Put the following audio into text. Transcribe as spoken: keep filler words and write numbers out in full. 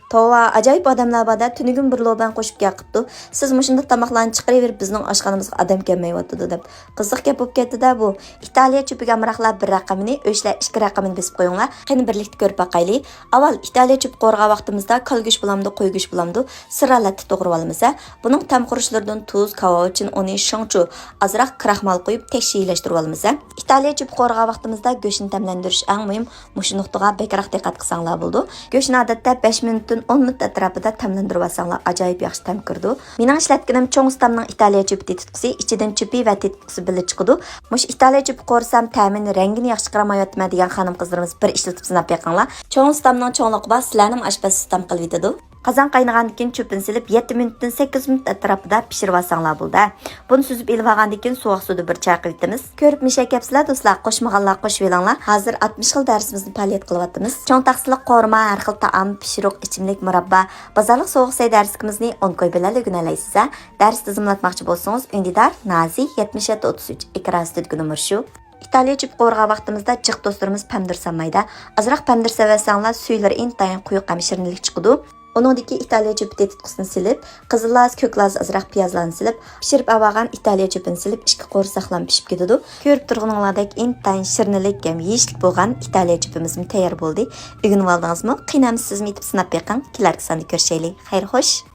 توۋا، ئاجايىپ ئادەملەر بار-دە، تۈنۈگۈن بىر لوبەن قوشۇپ گەپ قىپتۇ، سىز مۇشۇنداق تاماقلارنى چىقىرىۋېرىپ بىزنىڭ ئاشخانىمىزغا ئادەم كەلمەيۋاتىدۇ دەپ. قىزىق گەپ بولۇپ كەتتى-دە بۇ. ئىتالىيە چۆپىگە ئامراقلار بىر رەقىمىنى، ئۆيچىلەر ئىككى رەقىمىنى بېسىپ قويۇڭلار. قېنى بىرلىكتە كۆرۈپ باقايلى. ئاۋۋال ئىتالىيە چۆپى قورۇغان ۋاقتىمىزدا كالا گۆش بولامدۇ، قوي گۆش بولامدۇ، سىر ھالەتتە توغرىۋالىمىز ھە. بۇنىڭ تەم خۇرۇچلىرىدىن تۇز، كاۋاۋىچىن ئۇنى، شوڭچۇ، ئازراق كراخمال قويۇپ تەكشى يىلاشتۇرۇۋالىمىز ھە. ئىتالىيە چۆپى قورۇغان ۋاقتىمىزدا گۆشنى تەملەندۈرۈش ئەڭ مۇھىم. مۇشۇ نۇقتىغا بەكرەك دىققەت قىلساڭلار بولىدۇ. گۆشنى ئادەتتە بەش مىنۇتتىن ئون مىنۇت ئەتراپىدا تەملەندۈرۈۋالساڭلار ئاجايىپ ياخشى تەم كىرىدۇ. مېنىڭ ئىشلەتكىنىم چوڭ ئۇستامنىڭ ئىتالىيە چۆپى تېتىتقۇسى، ئىچىدىن چۆپى ۋە تېتىتقۇسى بىللە چىقىدۇ. مۇشۇ ئىتالىيە چۆپى قورسام تەمىنى، رەڭگىنى ياخشى چىقىرالمايۋاتىمەن دېگەن خانىم قىزلىرىمىز بىر ئىشلىتىپ سىناپ بېقىڭلار. چوڭ ئۇستامنىڭ چوڭلۇقى بار، سىلەرنىمۇ ئاشپەز ئۇستام قىلىۋېتىدۇ. قازان قاينىغاندىن كېيىن چۆپىنى سېلىپ، يەتتە مىنۇتتىن سەككىز مىنۇت ئەتراپىدا پىشۇرۇۋالساڭلار بولىدۇ. بۇنى سۈزۈپ ئېلىۋالغاندىن كېيىن سۇۋاق سۇدا بىر چايقىۋېتىمىز. كۆرۈپ مىشەي كەپسىلەر دوستلار، قوشمىغانلار قوشۇۋېلىڭلار. ھازىر ئاتمىش خىل دەرسىمىزنى پائالىيەت قىلىۋاتىمىز. چوڭ تاخسىلىق قورۇما، ھەر خىل تائام، پىشۇرۇق، ئىچىملىك، مۇراببا، بازارلىق سوغۇق سەي دەرسلىكىمىزنى ئون كوي بىلەن ئۆگىنەلەيسىز ھە. دەرس تىزىملاتماقچى بولسىڭىز، ئۈندىدار نازى يەتمىش يەتتە ئوتتۇز ئۈچ، ئېكران ئۈستىدىكى نومۇر شۇ. ئىتالىيە چۆپى قورۇغان ۋاقتىمىزدا جىق دوستلىرىمىز پەمدۇر سالمايدۇ. ئازراق پەمدۇر سېلىۋەتسەڭلار، سۈيلىرى ئىنتايىن قويۇق ھەم شىرىنلىك چىقىدۇ. ئۇنىڭدىكى ئىتالىيە چۆپى تېتىتقۇسىنى سېلىپ، قىزىل لاز، كۆك لاز، ئازراق پىيازلارنى سېلىپ، پىشۇرۇپ ئاۋالغان ئىتالىيە چۆپىنى سېلىپ، ئىككى قورساقلام پىشىپ كېتىدۇ. كۆرۈپ تۇرغىنىڭلاردەك ئىنتايىن شىرىنلىك ھەم يېيىشلىك بولغان ئىتالىيە چۆپىمىزمۇ تەييار بولدى. ئۆگىنىۋالدىڭىزمۇ؟ قېنى ئەمدى سىزمۇ ئېتىپ سىناپ بېقىڭ. كېلەركى ساندا كۆرۈشەيلى. خەير خوش.